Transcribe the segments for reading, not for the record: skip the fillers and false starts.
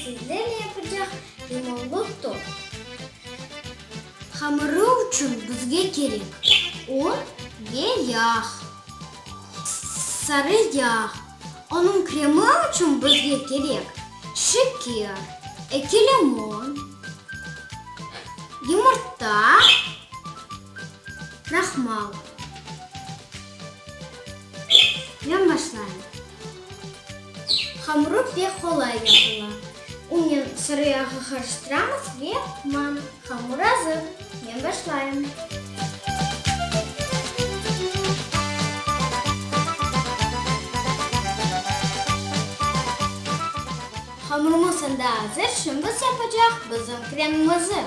sizlerle yapacaq limonlı tort. Hamırı içün bizge kerek un ve yağ, sarı yağ. Onıñ kremi içün bizge kerek şeker, eki limon, yımırta, krahmal. Men başlayım. Hamurı pek qolay yapıla. Unnen sarı yağı qarıştıramız ve man, hamur azır. Men başlayım. Hamurımız endi azır, şimdi biz yapacaq bizim kremimizi.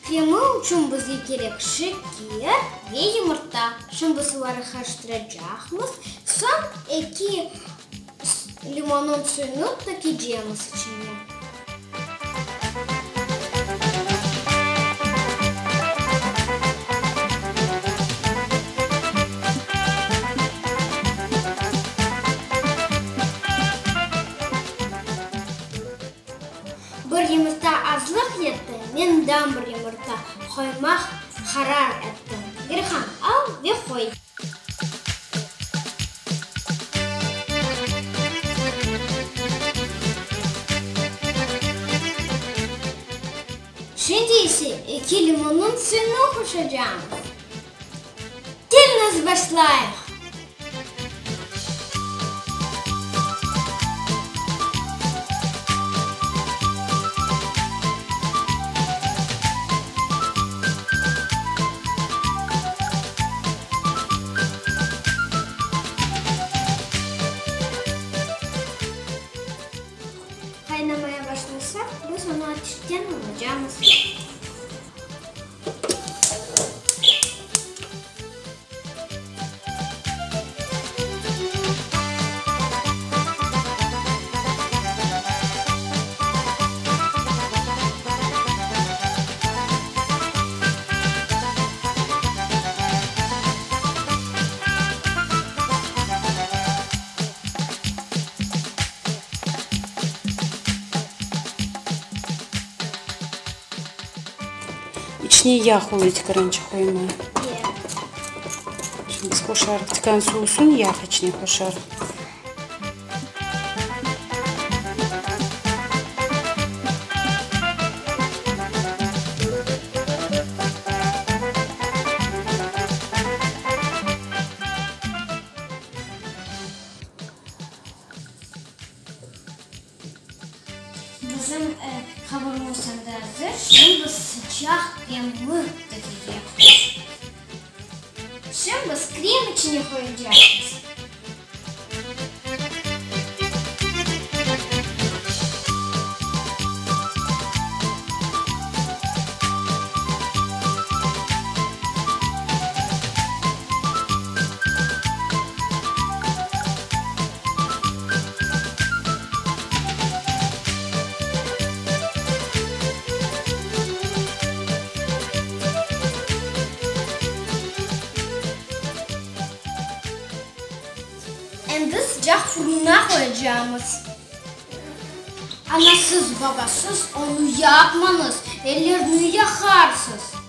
Kremi içün bizge kerek şeker ve yımırta. Şimdi suları qarıştıracaqmız, soñ eki limonnıñ suyunı tökecemiz içine. Bir yımırta azlıq etti, men daa bir yımırta qoymaq qarar ettim. Gerhan, al ve qoy. Şimdi ise eki limonnıñ suyunı qoşacağımız. Keliñiz başlayıq! Qaynamaya başlasa, biz onı ateşten alacamız. İçine yağ ola tikarançıq qoyma. Şimdi biz qoşarıq. Tikaran soğusun, yağ içine qoşarıq. Bizim hamurımız endi azır, şimdi biz sıcaq kremni tökecekmiz. Şimdi biz krem içine qoyacaqmız. Endi sıcaq fırınğa qoyacağımız. Anasız, babasız onı yapmañız, ellerni yaqarsız.